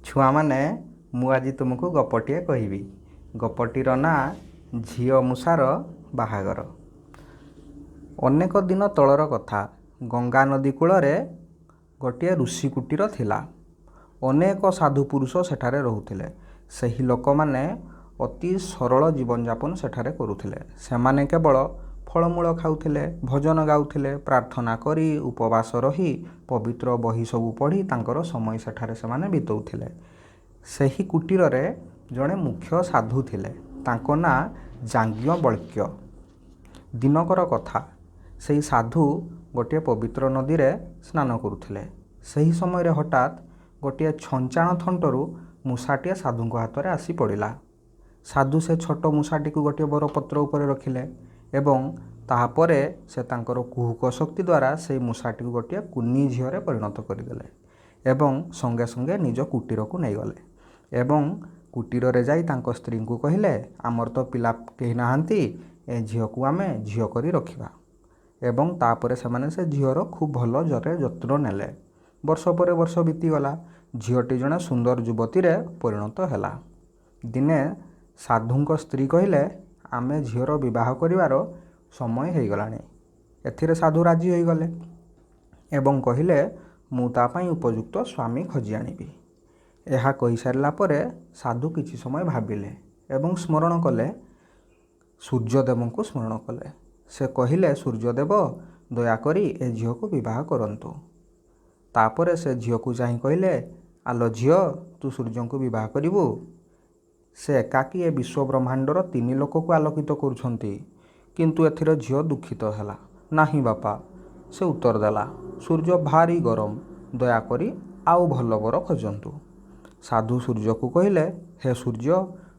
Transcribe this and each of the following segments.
ଛୁଆମାନେ, ମୁଁ ଆଜି ତୁମକୁ ଗପଟିଏ କହିବି। ଗପଟିର ନାଁ ଝିଅ ମୂଷାର ବାହାଘର। ଅନେକ ଦିନ ତଳର କଥା। ଗଙ୍ଗା ନଦୀ କୂଳରେ ଗୋଟିଏ ଋଷି କୁଟୀର ଥିଲା। ଅନେକ ସାଧୁ ପୁରୁଷ ସେଠାରେ ରହୁଥିଲେ। ସେହି ଲୋକମାନେ ଅତି ସରଳ ଜୀବନଯାପନ ସେଠାରେ କରୁଥିଲେ। ସେମାନେ କେବଳ ଫଳମୂଳ ଖାଉଥିଲେ, ଭଜନ ଗାଉଥିଲେ, ପ୍ରାର୍ଥନା କରି, ଉପବାସ ରହି, ପବିତ୍ର ବହି ସବୁ ପଢ଼ି ତାଙ୍କର ସମୟ ସେଠାରେ ସେମାନେ ବିତାଉଥିଲେ। ସେହି କୁଟୀରରେ ଜଣେ ମୁଖ୍ୟ ସାଧୁ ଥିଲେ। ତାଙ୍କ ନାଁ ଯାଜ୍ଞବଳ୍କ୍ୟ। ଦିନକର କଥା, ସେହି ସାଧୁ ଗୋଟିଏ ପବିତ୍ର ନଦୀରେ ସ୍ନାନ କରୁଥିଲେ। ସେହି ସମୟରେ ହଠାତ୍ ଗୋଟିଏ ଛଞ୍ଚାଣ ଥଣ୍ଟରୁ ମୂଷାଟିଏ ସାଧୁଙ୍କ ହାତରେ ଆସି ପଡ଼ିଲା। ସାଧୁ ସେ ଛୋଟ ମୂଷାଟିକୁ ଗୋଟିଏ ବରପତ୍ର ଉପରେ ରଖିଲେ ଏବଂ ତାହାପରେ ସେ ତାଙ୍କର କୁହୁକ ଶକ୍ତି ଦ୍ୱାରା ସେଇ ମୂଷାଟିକୁ ଗୋଟିଏ କୁନି ଝିଅରେ ପରିଣତ କରିଦେଲେ ଏବଂ ସଙ୍ଗେ ସଙ୍ଗେ ନିଜ କୁଟୀରକୁ ନେଇଗଲେ ଏବଂ କୁଟୀରରେ ଯାଇ ତାଙ୍କ ସ୍ତ୍ରୀଙ୍କୁ କହିଲେ, ଆମର ତ ପିଲା କେହି ନାହାନ୍ତି, ଏ ଝିଅକୁ ଆମେ ଝିଅ କରି ରଖିବା। ଏବଂ ତାପରେ ସେମାନେ ସେ ଝିଅର ଖୁବ୍ ଭଲ ଯତ୍ନ ନେଲେ। ବର୍ଷ ପରେ ବର୍ଷ ବିତିଗଲା। ଝିଅଟି ଜଣେ ସୁନ୍ଦର ଯୁବତୀରେ ପରିଣତ ହେଲା। ଦିନେ ସାଧୁଙ୍କ ସ୍ତ୍ରୀ କହିଲେ, ଆମେ ଝିଅର ବିବାହ କରିବାର ସମୟ ହେଇଗଲାଣି। ଏଥିରେ ସାଧୁ ରାଜି ହୋଇଗଲେ ଏବଂ କହିଲେ, ମୁଁ ତା ପାଇଁ ଉପଯୁକ୍ତ ସ୍ୱାମୀ ଖୋଜି ଆଣିବି। ଏହା କହିସାରିଲା ପରେ ସାଧୁ କିଛି ସମୟ ଭାବିଲେ ଏବଂ ସ୍ମରଣ କଲେ, ସୂର୍ଯ୍ୟଦେବଙ୍କୁ ସ୍ମରଣ କଲେ। ସେ କହିଲେ, ସୂର୍ଯ୍ୟଦେବ, ଦୟାକରି ଏ ଝିଅକୁ ବିବାହ କରନ୍ତୁ। ତାପରେ ସେ ଝିଅକୁ ଚାହିଁ କହିଲେ, ଆଲୋ ଝିଅ, ତୁ ସୂର୍ଯ୍ୟଙ୍କୁ ବିବାହ କରିବୁ? ସେ ଏକାକୀ ଏ ବିଶ୍ୱ ବ୍ରହ୍ମାଣ୍ଡର ତିନି ଲୋକକୁ ଆଲୋକିତ କରୁଛନ୍ତି। କିନ୍ତୁ ଏଥିରେ ଝିଅ ଦୁଃଖିତ ହେଲା। ନାହିଁ ବାପା, ସେ ଉତ୍ତର ଦେଲା, ସୂର୍ଯ୍ୟ ଭାରି ଗରମ, ଦୟାକରି ଆଉ ଭଲ ବର ଖୋଜନ୍ତୁ। ସାଧୁ ସୂର୍ଯ୍ୟକୁ କହିଲେ, ହେ ସୂର୍ଯ୍ୟ,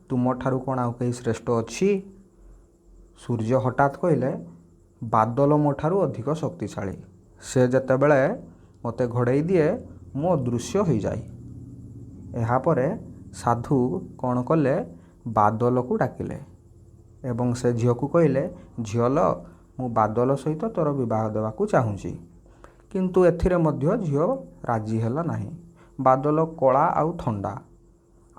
ତୁମଠାରୁ କ'ଣ ଆଉ କେହି ଶ୍ରେଷ୍ଠ ଅଛି? ସୂର୍ଯ୍ୟ ହଠାତ୍ କହିଲେ, ବାଦଲ ମୋ ଠାରୁ ଅଧିକ ଶକ୍ତିଶାଳୀ। ସେ ଯେତେବେଳେ ମୋତେ ଘୋଡ଼େଇ ଦିଏ, ମୁଁ ଅଦୃଶ୍ୟ ହୋଇଯାଏ। ଏହାପରେ ସାଧୁ କ'ଣ କଲେ? ବାଦଲକୁ ଡାକିଲେ ଏବଂ ସେ ଝିଅକୁ କହିଲେ, ଝିଅ ଲୋ, ମୁଁ ବାଦଲ ସହିତ ତୋର ବିବାହ ଦେବାକୁ ଚାହୁଁଛି। କିନ୍ତୁ ଏଥିରେ ମଧ୍ୟ ଝିଅ ରାଜି ହେଲା ନାହିଁ। ବାଦଲ କଳା ଆଉ ଥଣ୍ଡା,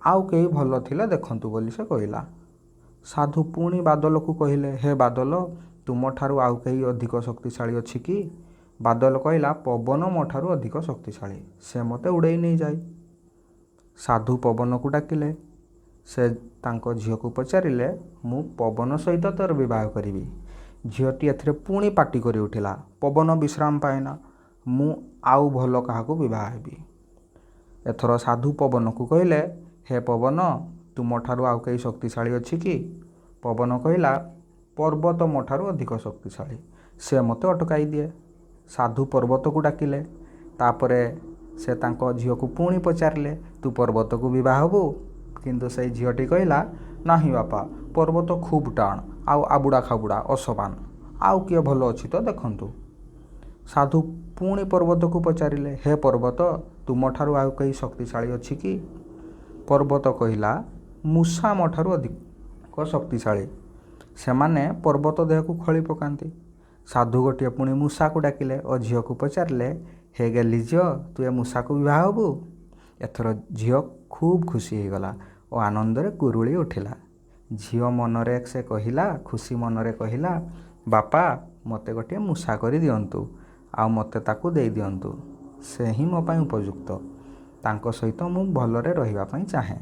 ଆଉ କେହି ଭଲ ଥିଲେ ଦେଖନ୍ତୁ ବୋଲି ସେ କହିଲା। ସାଧୁ ପୁଣି ବାଦଲକୁ କହିଲେ, ହେ ବାଦଲ, ତୁମଠାରୁ ଆଉ କେହି ଅଧିକ ଶକ୍ତିଶାଳୀ ଅଛି କି? ବାଦଲ କହିଲା, ପବନ ମୋ ଠାରୁ ଅଧିକ ଶକ୍ତିଶାଳୀ, ସେ ମୋତେ ଉଡ଼େଇ ନେଇଯାଏ। ସାଧୁ ପବନକୁ ଡାକିଲେ। ସେ ତାଙ୍କ ଝିଅକୁ ପଚାରିଲେ, ମୁଁ ପବନ ସହିତ ତୋର ବିବାହ କରିବି। ଝିଅଟି ଏଥିରେ ପୁଣି ପାଟି କରି ଉଠିଲା, ପବନ ବିଶ୍ରାମ ପାଏନା, ମୁଁ ଆଉ ଭଲ କାହାକୁ ବିବାହ ହେବି। ଏଥର ସାଧୁ ପବନକୁ କହିଲେ, ହେ ପବନ, ତୁମଠାରୁ ଆଉ କେହି ଶକ୍ତିଶାଳୀ ଅଛି କି? ପବନ କହିଲା, ପର୍ବତ ମୋ ଠାରୁ ଅଧିକ ଶକ୍ତିଶାଳୀ, ସେ ମୋତେ ଅଟକାଇ ଦିଏ। ସାଧୁ ପର୍ବତକୁ ଡାକିଲେ। ତାପରେ ସେ ତାଙ୍କ ଝିଅକୁ ପୁଣି ପଚାରିଲେ, ତୁ ପର୍ବତକୁ ବିବାହ ହେବୁ? କିନ୍ତୁ ସେଇ ଝିଅଟି କହିଲା, ନାହିଁ ବାପା, ପର୍ବତ ଖୁବ୍ ଟାଣ ଆଉ ଆବୁଡ଼ା ଖାବୁଡ଼ା ଅସମାନ, ଆଉ କିଏ ଭଲ ଅଛି ତ ଦେଖନ୍ତୁ। ସାଧୁ ପୁଣି ପର୍ବତକୁ ପଚାରିଲେ, ହେ ପର୍ବତ, ତୁମଠାରୁ ଆଉ କେହି ଶକ୍ତିଶାଳୀ ଅଛି କି? ପର୍ବତ କହିଲା, ମୂଷା ମୋ ଠାରୁ ଅଧିକ ଶକ୍ତିଶାଳୀ, ସେମାନେ ପର୍ବତ ଦେହକୁ ଖୋଳି ପକାନ୍ତି। ସାଧୁ ଗୋଟିଏ ପୁଣି ମୂଷାକୁ ଡାକିଲେ ଓ ଝିଅକୁ ପଚାରିଲେ, ହେ ଗେହ୍ଲି ଝିଅ, ତୁ ଏ ମୂଷାକୁ ବିବାହ ହେବୁ? ଏଥର ଝିଅ ଖୁବ୍ ଖୁସି ହେଇଗଲା ଓ ଆନନ୍ଦରେ କୁରୁଳି ଉଠିଲା। ଝିଅ ମନରେ ସେ କହିଲା, ଖୁସି ମନରେ କହିଲା, ବାପା, ମୋତେ ଗୋଟିଏ ମୂଷା କରି ଦିଅନ୍ତୁ ଆଉ ମୋତେ ତାକୁ ଦେଇଦିଅନ୍ତୁ। ସେ ହିଁ ମୋ ପାଇଁ ଉପଯୁକ୍ତ। ତାଙ୍କ ସହିତ ମୁଁ ଭଲରେ ରହିବା ପାଇଁ ଚାହେଁ।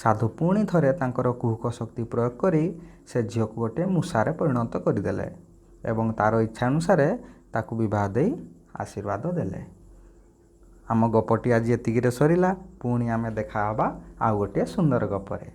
ସାଧୁ ପୁଣି ଥରେ ତାଙ୍କର କୁହୁକ ଶକ୍ତି ପ୍ରୟୋଗ କରି ସେ ଝିଅକୁ ଗୋଟିଏ ମୂଷାରେ ପରିଣତ କରିଦେଲେ ଏବଂ ତା'ର ଇଚ୍ଛା ଅନୁସାରେ ତାକୁ ବିବାହ ଦେଇ ଆଶୀର୍ବାଦ ଦେଲେ। ଆମ ଗପଟି ଆଜି ଏତିକିରେ ସରିଲା। ପୁଣି ଆମେ ଦେଖା ହେବା ଆଉ ଗୋଟିଏ ସୁନ୍ଦର ଗପରେ।